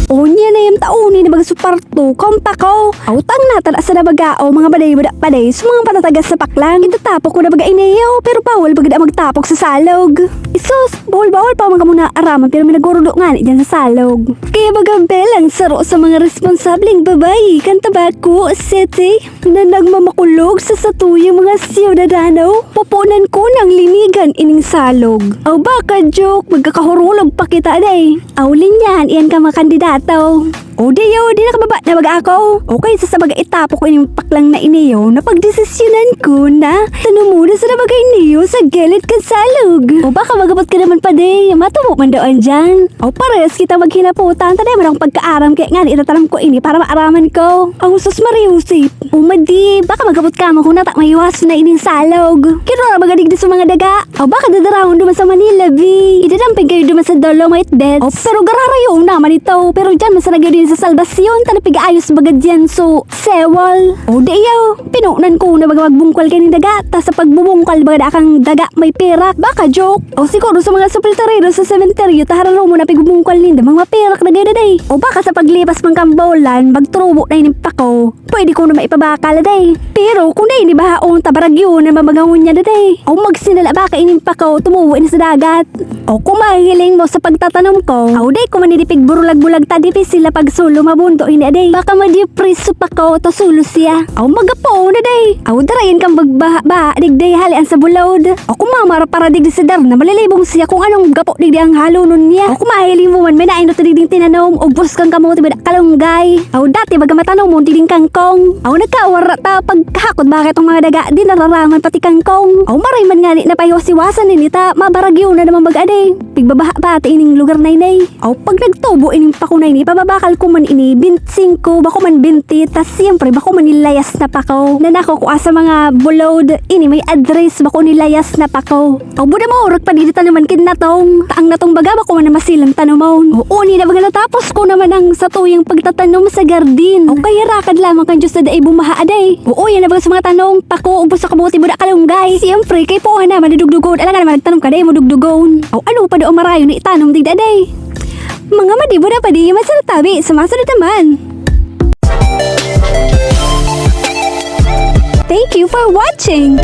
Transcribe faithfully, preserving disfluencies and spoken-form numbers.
Unya na yung taon ni na magsuparto, kaon pa ko. Aw, tang na, tara sa nabaga, o mga baday, bada, paday, sa mga patatagas sa paklang. Itatapok ko na baga ini, o, pero bawal baga da magtapok sa salog. Isus, bawal-bawal pa man kamo na araman, pero may nagurudo nga ni dyan sa salog. Kaya baga bilang saro sa mga responsableng babae, kan Tabaco City, na nagmamakulog sa satuyang mga siyudadano, pupunan ko nang linigan ining salog. Aw, baka joke, magkakahurulog pa kita, day. Aw, linyan, iyan ka mga kandidato. O, di yo, di nakababa na baga ako. Okay, sa sabaga itapo ko ining paklang na iniyo, napagdesisyonan ko na tanumon na sa nabagay niyo sa gilid kan salog. O, baka magabot ka naman pa, day. Matubo man daw andyan. O, parehas kita maghinaputan. Tanay mo ng pagkaaram, kaya nga, itatanom ko ini para maaraman ko. Ang sus, Maria Josep. O, madi, baka magabot ka mo kung nata maiwas na ining salog. Kinura magadigdi sa mga daga. O, baka dadarahon duman sa Manila, bi. Idadamping kayo duman sa Dolomite Beach. O, pero gararayo naman ito. Pero dyan, masarag yun din sa Salvacion. Tanapigaayos baga dyan, so, Sewol. O, di yaw. Pinunan ko na baga magbungkal kayo ng daga. Ta sa pagbubungkal, baga da kang daga, may pirak. Baka joke. O, siguro sa mga sepulturero sa sementeryo, tahararo mo na pigbubungkal ninda, mga pirak na gaya, day. O, baka sa paglipas man kang bolan, magturubo na ining pako. Pwede ko na maipabakal, day. Pero kung dai ni bahaon, tabaragyo na mamagahon niya, day. O, magsinala baka ining pako, tumubo na sa dagat. O, kung mahihiling mo sa pagtatanom ko, aw, dai ko man ini pigburulag-bulag ta dipisil na pagsulo, mabundo ini, aday. Baka madipriso pa ko, ta sulo siya. Aw, magapo na, day. Aw, darayan kang magbaha-baha, digday hali ang sa bulod. O, kung mamara para digdi sa darna, malilibong siya kung anong gapo digdi ang halonon niya. O, kung mahiling mo man, may nainot digding tinanom, ugbos kang kamote, bada kalunggay. Aw, dati baga matanom mo digding kangkong. Aw, nagkawara ta, pagkahakot baka itong mga daga, di nararaman pati kangkong. Aw, maray man nga ni napahiwas-hiwasan din ita, mabaragyo na naman baga, day. Pigbabaha pa ata ining lugar na ini. Aw, pag nagtubo ining pako na ini, pababakal ko man ini, bentesingko, bako man bente, ta siyempre, bako man nilayas na pako. Nanako ko sa mga bulod, ini may address, bako nilayas na pako. Aw, buda mo, orak pa dito naman kin natong. Ta ang natong baga, bako man na masilang tanomon. Oo, ni na baga natapos ko naman ang satuyang pagtatanom sa gardin. O kaya rakad lamang kan Diyos na dai bumaha, aday. Oo, yan na baga sa mga tanong. Pako, ubos sa kabuti mo na kalunggay. Siyempre, kay puha na, madudugdugon. Alangan naman, nagtanom ka, dai mo dugdugon. O ano pa doon marayo na itanom, digda, day? Mga madibo na pa, di masaratabi, sa masunod naman. Thank you for watching!